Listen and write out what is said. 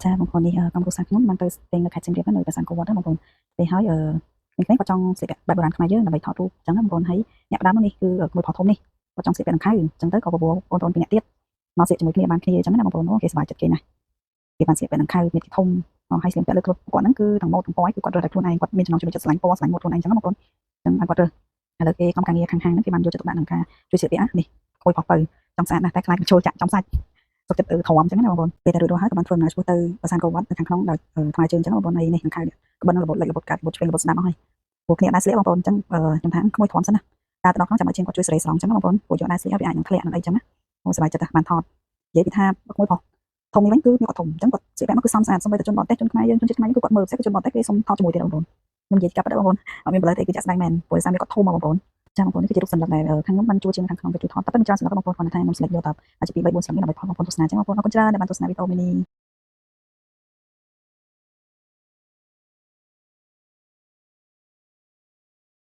ចាបងប្អូននេះក្រុមគ្រួសារខ្ញុំបានទៅស្ទែងនៅខេត្តសៀមរាបនៅប្រាសាទអង្គរវត្តណាបងប្អូនពេលហើយក្មេងៗគាត់ចង់ស្លៀកពាក់បែបបុរាណខ្មែរយើងដើម្បីថតរូបអញ្ចឹងណាបងប្អូនហើយអ្នកផ្ដើមនេះគឺក្មួយប្រុសធំនេះគាត់ចង់ស្លៀកពាក់ដង្ខៅអញ្ចឹងទៅក៏បបួលបងប្អូនពីរនាក់ទៀតមកស្លៀកជាមួយគ្នាបានគ្នាអញ្ចឹងណាបងប្អូនអូគេសប្បាយចិត្តគេណាស់គេបានស្លៀកពាក់ដង្ខៅមានគេធំហើយស្លៀកពាក់លើខ្លួនគាត់ហ្នឹងគឺទាំងម៉ូដទាំងពណ៌គឺគាត់រើសតែខ្លួនឯងគាត់មានចំណង់ចំណូលចិត្តស្រឡាញ់ពណ៌ស្រឡាញ់ម៉ូដខ្លួនឯងអញ្ចឹងណាបងប្អូនអញ្ចឹងឲ្យគាត់រើសឥឡូវគេក្រុមការងារខាងហាងហ្នឹងគេបានយកចិត្តទុកដាក់ក្នុងការជួយស្លៀកពាក់នេះក្មួយប្រុសពៅចង់ស្អាតណាស់តែខ្លាចបញ្ចូលចាក់ចំសាច់សុខចិត្តធំអញ្ចឹងណាបងប្អូនពេលតែរួចរាល់ហើយក៏បានធ្វើដំណើរឆ្ពោះទៅប្រាសាទអង្គរវត្តនៅខាងក្នុងដោយថ្មើរជើងអញ្ចឹងបងប្អូនហើយនេះខាងខៅនេះក្បិនរបូតលិចរបូតកាត់របូតឆ្វេងរបូតស្ដាំអស់ហើយពួកគ្នាដែរស្លៀកបងប្អូនអញ្ចឹងខ្ញុំថាក្មួយធំសិនណាតែទៅដល់ក្នុងចាំឲ្យជាងគាត់ជួយសេរីស្រង់អញ្ចឹងបងប្អូនពួកយកដែរស្លៀកវាអាចនឹងធ្លាក់នឹងអីអញ្ចឹងណាអូសប្បាយចិត្តបានថតនិយាយពីថាក្មួយប្រុសធំនេះវិញគឺមានគាត់ធំអញ្ចឹងគាត់ស្លៀកពាក់មកគឺសមស្អាតសូម្បីតែជនបរទេសជនខ្មែរយើងជនជាតិខ្មែរយើងគឺគាត់មើលពិសេសគឺជនបរទេសគេសុំថតជាមួយទៀតបងប្អូនខ្ញុំនិយាយកាប់ទៅបងប្អូនអត់មានប្លែកទេគឺចាក់ស្ដែងមែនព្រោះសារមានគាត់ធំមកបងប្អូនចាបងប្អូននេះគឺជារូបសន្លឹកដែលខាងខ្ញុំបានជួលជាងខាងក្នុងគេជួយថតតែមានច្រើនសន្លឹកបងប្អូនគាត់ថាខ្ញុំ select យកតែអាចពី3 4សន្លឹកនេះដើម្បីថតបងប្អូនទស្សនាអញ្ចឹងបងប្អូនអរគុណច្រើនដែលបានទស្សនាវីដេអូនេះ។